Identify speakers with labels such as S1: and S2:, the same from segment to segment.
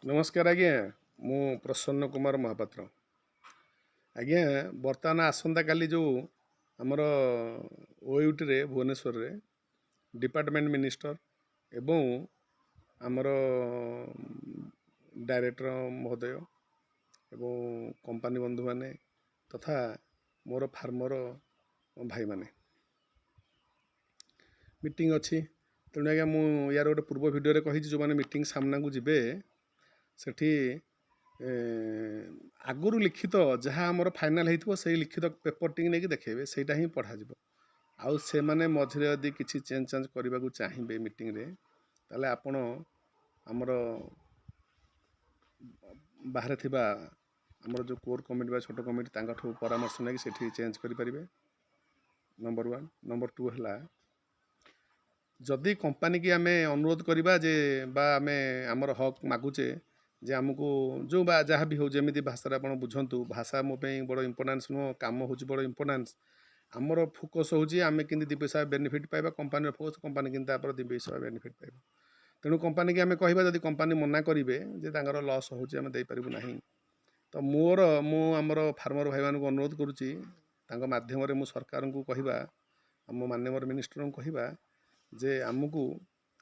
S1: ନମସ୍କାର ଆଜ୍ଞା, ମୁଁ ପ୍ରସନ୍ନ କୁମାର ମହାପାତ୍ର ଆଜ୍ଞା। ବର୍ତ୍ତମାନ ଆସନ୍ତାକାଲି ଯେଉଁ ଆମର ଓୟୁଟିରେ, ଭୁବନେଶ୍ୱରରେ ଡିପାର୍ଟମେଣ୍ଟ ମିନିଷ୍ଟର ଏବଂ ଆମର ଡାଇରେକ୍ଟର ମହୋଦୟ ଏବଂ କମ୍ପାନୀ ବନ୍ଧୁମାନେ ତଥା ମୋର ଫାର୍ମର ଭାଇମାନେ ମିଟିଂ ଅଛି। ତେଣୁ ଆଜ୍ଞା, ମୁଁ ୟାର ଗୋଟେ ପୂର୍ବ ଭିଡ଼ିଓରେ କହିଛି, ଯେଉଁମାନେ ମିଟିଂ ସାମ୍ନାକୁ ଯିବେ, ସେଠି ଆଗରୁ ଲିଖିତ ଯାହା ଆମର ଫାଇନାଲ୍ ହେଇଥିବ, ସେଇ ଲିଖିତ ପେପରଟିକି ନେଇକି ଦେଖେଇବେ। ସେଇଟା ହିଁ ପଢ଼ାଯିବ। ଆଉ ସେମାନେ ମଝିରେ ଯଦି କିଛି ଚେଞ୍ଜ ଚାଞ୍ଜ କରିବାକୁ ଚାହିଁବେ ମିଟିଂରେ, ତାହେଲେ ଆପଣ ଆମର ବାହାରେ ଥିବା ଆମର ଯେଉଁ କୋର୍ କମିଟି ବା ଛୋଟ କମିଟି, ତାଙ୍କଠୁ ପରାମର୍ଶ ନେଇକି ସେଠି ଚେଞ୍ଜ କରିପାରିବେ। Number one. ନମ୍ବର ଟୁ ହେଲା, ଯଦି କମ୍ପାନୀକି ଆମେ ଅନୁରୋଧ କରିବା ଯେ ବା ଆମେ ଆମର ହକ୍ ମାଗୁଛେ ଯେ ଆମକୁ ଯେଉଁ ବା ଯାହା ବି ହେଉ, ଯେମିତି ଭାଷାରେ ଆପଣ ବୁଝନ୍ତୁ, ଭାଷା ମୋ ପାଇଁ ବଡ଼ ଇମ୍ପୋର୍ଟାନ୍ସ ନୁହଁ, କାମ ହେଉଛି ବଡ଼ ଇମ୍ପୋର୍ଟାନ୍ସ। ଆମର ଫୋକସ୍ ହେଉଛି ଆମେ କେମିତି 2 ପଇସା ବେନିଫିଟ୍ ପାଇବା। କମ୍ପାନୀର ଫୋକସ୍ କମ୍ପାନୀ କେମିତି ତାପରେ 2 ପଇସା ବେନିଫିଟ୍ ପାଇବ। ତେଣୁ କମ୍ପାନୀକି ଆମେ କହିବା, ଯଦି କମ୍ପାନୀ ମନା କରିବେ ଯେ ତାଙ୍କର ଲସ୍ ହେଉଛି, ଆମେ ଦେଇପାରିବୁ ନାହିଁ, ତ ମୁଁ ଆମର ଫାର୍ମର ଭାଇମାନଙ୍କୁ ଅନୁରୋଧ କରୁଛି, ତାଙ୍କ ମାଧ୍ୟମରେ ମୁଁ ସରକାରଙ୍କୁ କହିବା, ଆମ ମାନ୍ୟବର ମିନିଷ୍ଟରଙ୍କୁ କହିବା ଯେ ଆମକୁ,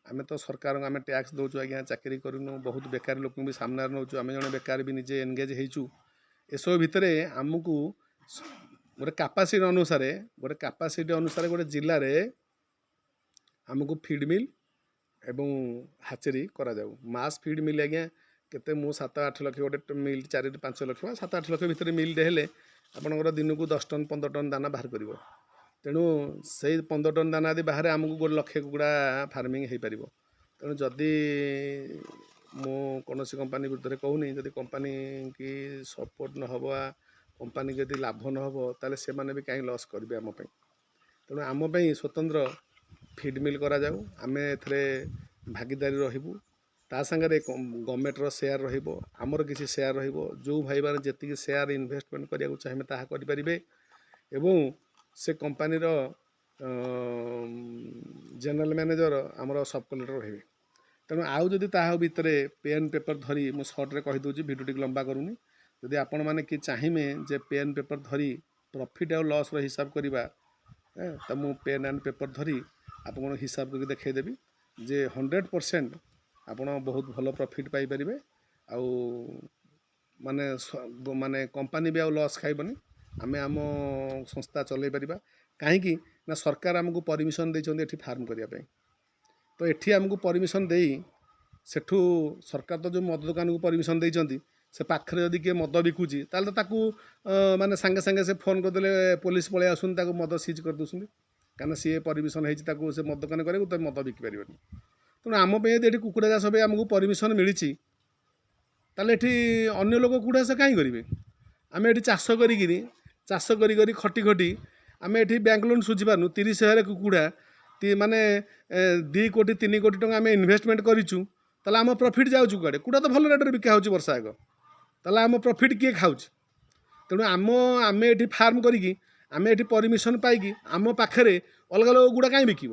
S1: ଆମେ ତ ସରକାରଙ୍କୁ ଆମେ ଟ୍ୟାକ୍ସ ଦେଉଛୁ ଆଜ୍ଞା, ଚାକିରି କରିନୁ, ବହୁତ ବେକାରୀ ଲୋକଙ୍କୁ ବି ସାମ୍ନାରେ ନେଉଛୁ, ଆମେ ଜଣେ ବେକାରୀ ବି ନିଜେ ଏନଗେଜ୍ ହେଇଛୁ। ଏସବୁ ଭିତରେ ଆମକୁ ଗୋଟେ କାପାସିଟି ଅନୁସାରେ ଗୋଟେ ଜିଲ୍ଲାରେ ଆମକୁ ଫିଡ଼୍ ମିଲ୍ ଏବଂ ହାଚେରୀ କରାଯାଉ। ମାସ୍ ଫିଡ଼୍ ମିଲ୍ ଆଜ୍ଞା କେତେ? ମୁଁ 7-8 ଲକ୍ଷ ଗୋଟେ ମିଲ୍, 4-5 ଲକ୍ଷ ବା 7-8 ଲକ୍ଷ ଭିତରେ ମିଲ୍ଟେ ହେଲେ ଆପଣଙ୍କର ଦିନକୁ 10 ଟନ୍, 15 ଟନ୍ ଦାନା ବାହାର କରିବ। ତେଣୁ ସେଇ 15 ଟନ୍ ଦାନା ଯଦି ବାହାରେ, ଆମକୁ ଗୋଟେ ଲକ୍ଷେ କୁକୁଡ଼ା ଫାର୍ମିଂ ହେଇପାରିବ। ତେଣୁ ଯଦି, ମୁଁ କୌଣସି କମ୍ପାନୀ ବିରୁଦ୍ଧରେ କହୁନି, ଯଦି କମ୍ପାନୀ କି ସପୋର୍ଟ ନ ହେବ, କମ୍ପାନୀ ଯଦି ଲାଭ ନ ହେବ, ତାହେଲେ ସେମାନେ ବି କାହିଁ ଲସ୍ କରିବେ ଆମ ପାଇଁ? ତେଣୁ ଆମ ପାଇଁ ସ୍ୱତନ୍ତ୍ର ଫିଡ଼୍ ମିଲ୍ କରାଯାଉ। ଆମେ ଏଥିରେ ଭାଗିଦାରୀ ରହିବୁ। ତା ସାଙ୍ଗରେ ଗଭର୍ଣ୍ଣମେଣ୍ଟର ସେୟାର ରହିବ, ଆମର କିଛି ସେୟାର ରହିବ। ଯେଉଁ ଭାଇମାନେ ଯେତିକି ସେୟାର ଇନଭେଷ୍ଟମେଣ୍ଟ କରିବାକୁ ଚାହିଁବେ, ତାହା କରିପାରିବେ ଏବଂ ସେ କମ୍ପାନୀର ଜେନେରାଲ ମ୍ୟାନେଜର ଆମର ସବ୍ କଲେକ୍ଟର ରହିବେ। ତେଣୁ ଆଉ ଯଦି ତାହା ଭିତରେ ପେନ୍ ପେପର୍ ଧରି, ମୁଁ ସର୍ଟରେ କହିଦେଉଛି, ଭିଡ଼ିଓ ଟିକେ ଲମ୍ବା କରୁନି, ଯଦି ଆପଣମାନେ କିଏ ଚାହିଁବେ ଯେ ପେନ୍ ପେପର୍ ଧରି ପ୍ରଫିଟ୍ ଆଉ ଲସ୍ର ହିସାବ କରିବା, ତ ମୁଁ ପେନ୍ ଆଣ୍ଡ ପେପର୍ ଧରି ଆପଣଙ୍କୁ ହିସାବ କରିକି ଦେଖାଇଦେବି ଯେ 100% ଆପଣ ବହୁତ ଭଲ ପ୍ରଫିଟ୍ ପାଇପାରିବେ। ଆଉ ମାନେ ମାନେ କମ୍ପାନୀ ବି ଆଉ ଲସ୍ ଖାଇବନି, ଆମେ ଆମ ସଂସ୍ଥା ଚଲେଇ ପାରିବା। କାହିଁକି ନା ସରକାର ଆମକୁ ପରମିସନ୍ ଦେଇଛନ୍ତି ଏଠି ଫାର୍ମ କରିବା ପାଇଁ। ତ ଏଠି ଆମକୁ ପରମିସନ୍ ଦେଇ, ସେଠୁ ସରକାର ତ ଯେଉଁ ମଦ ଦୋକାନକୁ ପରମିସନ୍ ଦେଇଛନ୍ତି, ସେ ପାଖରେ ଯଦି କିଏ ମଦ ବିକୁଛି, ତାହେଲେ ତ ତାକୁ ମାନେ ସାଙ୍ଗେ ସାଙ୍ଗେ ସେ ଫୋନ୍ କରିଦେଲେ ପୋଲିସ ପଳେଇ ଆସୁଛନ୍ତି, ତାକୁ ମଦ ସିଜ୍ କରିଦେଉଛନ୍ତି। କାହିଁକିନା ସିଏ ପରମିସନ୍ ହେଇଛି ତାକୁ ସେ ମଦ ଦୋକାନ କରିବାକୁ, ତ ମଦ ବିକିପାରିବନି। ତେଣୁ ଆମ ପାଇଁ ଯଦି ଏଠି କୁକୁଡ଼ା ଚାଷ ପାଇଁ ଆମକୁ ପରମିସନ୍ ମିଳିଛି, ତାହେଲେ ଏଠି ଅନ୍ୟ ଲୋକ କୁକୁଡ଼ା ଚାଷ କାହିଁ କରିବେ? ଆମେ ଏଠି ଚାଷ କରିକିରି, ଚାଷ କରି କରି, ଖଟି ଖଟି ଆମେ ଏଠି ବ୍ୟାଙ୍କ ଲୋନ୍ ସୁଝିପାରୁନୁ। 30,000 କୁକୁଡ଼ା ମାନେ 2 କୋଟି, 3 କୋଟି ଟଙ୍କା ଆମେ ଇନଭେଷ୍ଟମେଣ୍ଟ କରିଛୁ। ତାହେଲେ ଆମ ପ୍ରଫିଟ୍ ଯାଉଛି କୁଆଡ଼େ? କୁକୁଡ଼ା ତ ଭଲ ରେଟ୍ରେ ବିକା ହେଉଛି ବର୍ଷ ଆଗ, ତାହେଲେ ଆମ ପ୍ରଫିଟ୍ କିଏ ଖାଉଛି? ତେଣୁ ଆମେ ଏଠି ଫାର୍ମ କରିକି, ଆମେ ଏଠି ପରମିସନ୍ ପାଇକି, ଆମ ପାଖରେ ଅଲଗା ଲୋକ କୁକୁଡ଼ା କାହିଁ ବିକିବ?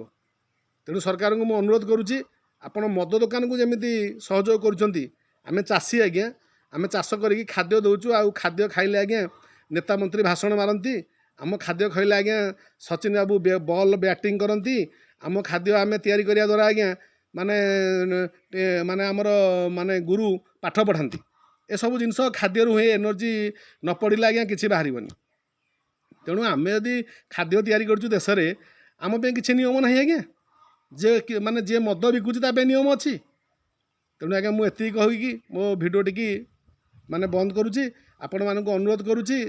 S1: ତେଣୁ ସରକାରଙ୍କୁ ମୁଁ ଅନୁରୋଧ କରୁଛି, ଆପଣ ମଦ ଦୋକାନକୁ ଯେମିତି ସହଯୋଗ କରୁଛନ୍ତି, ଆମେ ଚାଷୀ ଆଜ୍ଞା, ଆମେ ଚାଷ କରିକି ଖାଦ୍ୟ ଦେଉଛୁ। ଆଉ ଖାଦ୍ୟ ଖାଇଲେ ଆଜ୍ଞା ନେତା ମନ୍ତ୍ରୀ ଭାଷଣ ମାରନ୍ତି, ଆମ ଖାଦ୍ୟ ଖାଇଲେ ଆଜ୍ଞା ସଚିନ ବାବୁ ବଲ୍ ବ୍ୟାଟିଂ କରନ୍ତି, ଆମ ଖାଦ୍ୟ ଆମେ ତିଆରି କରିବା ଦ୍ୱାରା ଆଜ୍ଞା ମାନେ ମାନେ ଆମର ମାନେ ଗୁରୁ ପାଠ ପଢ଼ାନ୍ତି। ଏସବୁ ଜିନିଷ ଖାଦ୍ୟରୁ ହୁଏ। ଏନର୍ଜି ନ ପଡ଼ିଲେ ଆଜ୍ଞା କିଛି ବାହାରିବନି। ତେଣୁ ଆମେ ଯଦି ଖାଦ୍ୟ ତିଆରି କରୁଛୁ ଦେଶରେ, ଆମ ପାଇଁ କିଛି ନିୟମ ନାହିଁ ଆଜ୍ଞା? ଯେ ମାନେ ଯିଏ ମଦ ବିକୁଛି, ତା ପାଇଁ ନିୟମ ଅଛି। ତେଣୁ ଆଜ୍ଞା, ମୁଁ ଏତିକି କହିକି ମୋ ଭିଡ଼ିଓଟିକି ମାନେ ବନ୍ଦ କରୁଛି। ଆପଣମାନଙ୍କୁ ଅନୁରୋଧ କରୁଛି,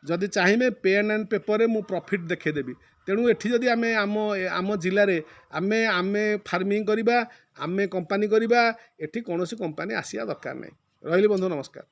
S1: ଯଦି ଚାହିଁବେ ପେନ୍ ଆଣ୍ଡ ପେପରରେ ମୁଁ ପ୍ରଫିଟ୍ ଦେଖାଇଦେବି। ତେଣୁ ଏଠି ଯଦି ଆମେ ଆମ ଆମ ଜିଲ୍ଲାରେ ଆମେ ଆମେ ଫାର୍ମିଂ କରିବା, ଆମେ କମ୍ପାନୀ କରିବା, ଏଠି କୌଣସି କମ୍ପାନୀ ଆସିବା ଦରକାର ନାହିଁ। ରହିଲି ବନ୍ଧୁ, ନମସ୍କାର।